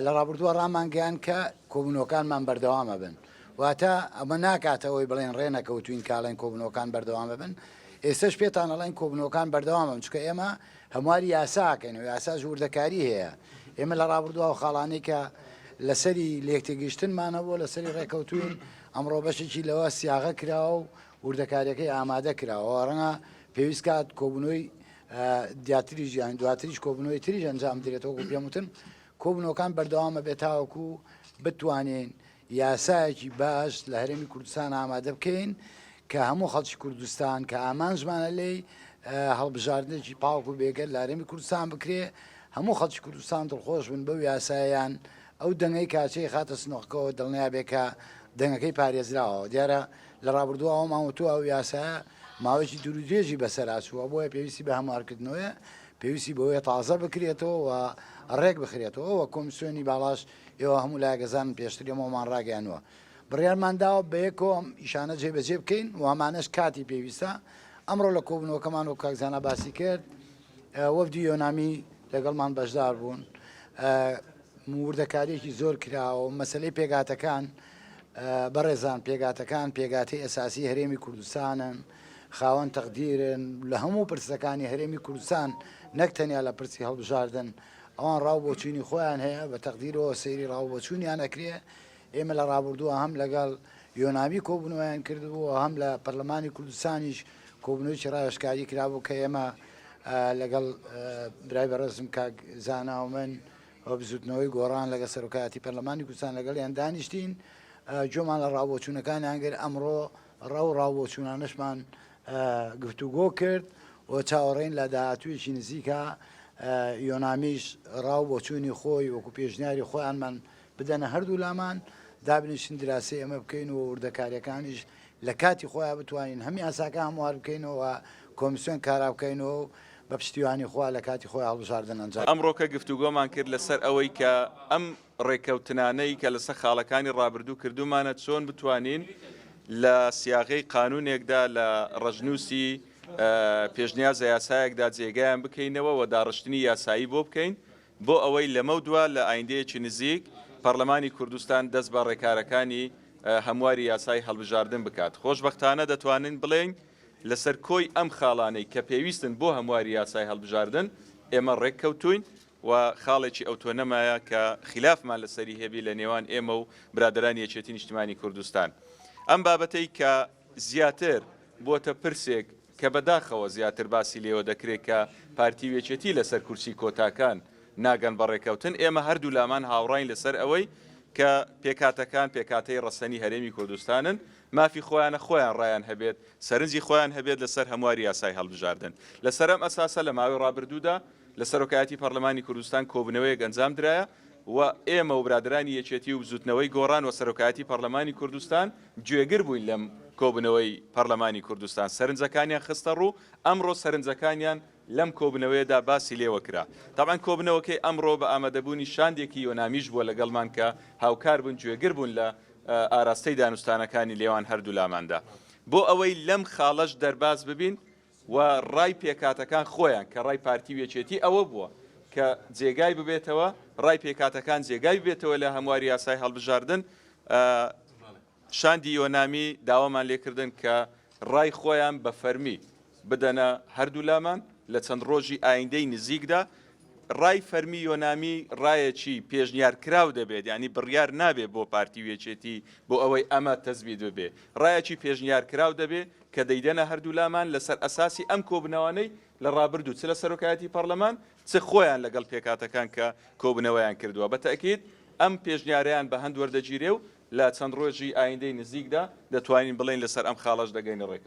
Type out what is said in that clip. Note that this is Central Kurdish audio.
لە ڕابردووە ڕامانگەیاند کە کۆبوونەوەکانمان بەردەوام ئەبن، واتە ئەمە ناکاتە ئەوەی بڵێن ڕێنەکەوتووین کە ئەڵێن کۆبوونەوەکان بەردەوام ئەبن، ئێستەش پێتان ئەڵێن کۆبوونەوەکان بەردەوام ئەبن، چونکە ئێمە هەمواری یاسا ئەکەین و یاساش وردەکاری هەیە، ئێمە لە ڕابردووە ئەو خاڵانەی کە لەسەری لێکتێگەیشتنمان هەبووە لەسەری ڕێکەوتووین، ئەمڕۆ بەشێکی لەوە سیاغە کراوە و وردەکاریەکەی ئامادە کراوە، ڕەنگە پێویست کات کۆبوونەوەی دیاتریش یان دواتریش کۆبوونەوەی تریش ئەنجام بدرێت وەکو پێم وتن کۆبوونەوەکان بەردەوامە بێت تاوەکو بتوانین یاسایەکی باش لە هەرێمی کوردستان ئامادە بکەین کە هەموو خەڵکی کوردستان کە ئامانجمانە لێی هەڵبژاردنێکی پاک و بێگەر لە هەرێمی کوردستان بکرێ هەموو خەڵکی کوردستان دڵخۆش بن بەو یاسایان ئەو دەنگەی کاچەی خاتە سنۆقەکەەوە دڵنیا بێ کە دەنگەکەی پارێزراوە دیارە لە ڕابردوو ئەومان وتووە ئەو یاسایە ماوەیەکی دوور و درێژی بەسەرا چووە، بۆیە پێویستی بە هەموارکردنەوەیە، پێویستی بەوەیە تازە بکرێتەوە و ڕێک بخرێتەوە و کۆمسیۆنی باڵاش ئێوە هەموو لایەک ئەزانن پێشتر ئێمەمان ڕاگەیانووە بڕیارمان داوە بەیەکەوە ئەم ئیشانە جێبەجێ بکەین و ئەمانەش کاتی پێویستە. ئەمڕۆ لە کۆبوونەوەکەمان وەک کاک زانا باسی کرد وەفدی یۆنامی لەگەڵمان بەشدار بوون. وردەکارییەکی زۆر کراوە و مەسەلەی پێکهاتەکان بەڕێزان پێکهاتەکان پێکهاتەی ئەساسی هەرێمی کوردستانن، خاوەن تەقدیرن لە هەموو پرسەکانی هەرێمی کوردستان نەک تەنیا لە پرسی هەڵبژاردن ئەوان ڕاو بۆچوونی خۆیان هەیە بە تەقدیرەوە سەیری ڕاو بۆچوونیان ئەکرێ ئێمە لە ڕابردووە هەم لەگەڵ یۆنامی کۆبوونەوەیان کردبوو و هەم لە پەرلەمانی کوردستانیش کۆبوونەوەیەکی ڕاوێژکاری کرابوو کە ئێمە لەگەڵ برای بەڕێزم کاک زانا و من و بزوتنەوەی گۆڕان لەگەڵ سەرۆکایەتی پەرلەمانی کوردستان لەگەڵیان دانیشتین گوێمان لە ڕاوبۆچوونەکانیان گرت ئەمڕۆ ڕەو ڕاوبۆچوونانەشمان گفتوگۆ کرد و چاوەڕێین لە داهاتوویەکی نزیکە یۆنامیش ڕاو بۆچوونی خۆی وەکو پێشنیاری خۆیانمان بدەنە هەردوو لامان دابنیشن دراسەی ئەمە بکەین و وردەکاریەکانیش لە کاتی خۆیا بتوانین هەم یاساکە هەموار بکەینەوە و کۆمیسیۆن کارا بکەینەوە و بە پشتیوانی خوا لە کاتی خۆی هەڵبژاردن ئەنجام. ئەمڕۆکە گفتوگۆمان کرد لەسەر ئەوەی کە ئەم ڕێککەوتنانەی کە لەسەر خاڵەکانی ڕابردوو کردوومانە چۆن بتوانین لە سیاغەی قانوونێکدا لە ڕەشنووسی پێشنیازە یاسایەکدا جێگایان بکەینەوە و داڕشتنی یاسایی بۆ بکەین بۆ ئەوەی لەمەودوا لە ئایندەیەکی نزیک پەڕلەمانی کوردستان دەست بە ڕێکارەکانی هەمواری یاسای هەڵبژاردن بکات. خۆشبەختانە دەتوانین بڵێین لەسەر کۆی ئەم خاڵانەی کە پێویستن بۆ هەمواری یاسای هەڵبژاردن ئێمە ڕێککەوتووین و خاڵێکی ئەوتۆ نەمایە کە خیلافمان لەسەری هەبی لە نێوان ئێمە و برادەرانی یەکێتی نیشتیمانی کوردستان. ئەم بابەتەی کە زیاتر بۆتە پرسێک کە بەداخەوە زیاتر باسی لێوە دەکرێت کە پارتی و یەکێتی لەسەر کورسی کۆتاکان ناگەن بە ڕێکەوتن، ئێمە هەردوولامان هاوڕاین لەسەر ئەوەی کە پێکهاتەکان پێکهاتەی ڕەسەنی هەرێمی کوردستانن، مافی خۆیانە خۆیان ڕایان هەبێت، سەرنجی خۆیان هەبێت لەسەر هەمواری یاسای هەڵبژاردن. لەسەر ئەم ئەساسە لە ماوەی ڕابردوودا لە سەرۆکایەتی پەڕلەمانی کوردستان کۆبوونەوەیەک ئەنجام درایە و ئێمە و برادەرانی یەکێتی و بزووتنەوەی گۆڕان و سەرۆکایەتی پەڕلەمانی کوردستان گوێگر بووین لەم کۆبوونەوەی پەڕلەمانی کوردستان سەرنجەکانیان خستە ڕوو، ئەمڕۆ سەرنجەکانیان لەم کۆبوونەوەیەدا باسی لێوە کرا. تەبعەن کۆبوونەوەکەی ئەمڕۆ بە ئامادەبوونی شاندێکی یۆنامیش بووە لەگەڵمان کە هاوکار بوون گوێگر بوون لە ئاراستەی دانوستانەکانی لێوان هەردوولاماندا بۆ ئەوەی لەم خاڵەش دەرباز ببین و ڕای پێکهاتەکان خۆیان کە ڕای پارتی و یەکێتی ئەوە بووە کە جێگای ببێتەوە ڕای پێکهاتەکان جێگای ببێتەوە لە هەمواری یاسای هەڵبژاردن شاندی یۆنامی داوامان لێکردن کە ڕای خۆیان بە فەرمی بدەنە هەردوولامان لە چەند ڕۆژی ئایندەی نزیکدا ڕای فەرمی یۆنامی ڕایەکی پێشنیارکراو دەبێت، یانی بڕیار نابێت بۆ پارتی و یەکێتی بۆ ئەوەی ئەمە تەسبیت ببێ، ڕایەکی پێشنیارکراو دەبێت کە دەیدەنە هەردوولامان لەسەر ئەساسی ئەم کۆبوونەوانەی لە ڕابردوو چ لە سەرۆکایەتی پەڕلەمان چ خۆیان لەگەڵ پێکهاتەکان کە کۆبوونەوەیان کردووە بە تەئکید ئەم پێشنیارەیان بە هەند وەردەگیرێ و لە چەند ڕۆژی ئایندەی نزیکدا دەتوانین بڵێین لەسەر ئەم خاڵەش دەگەینە ڕێکەوتن.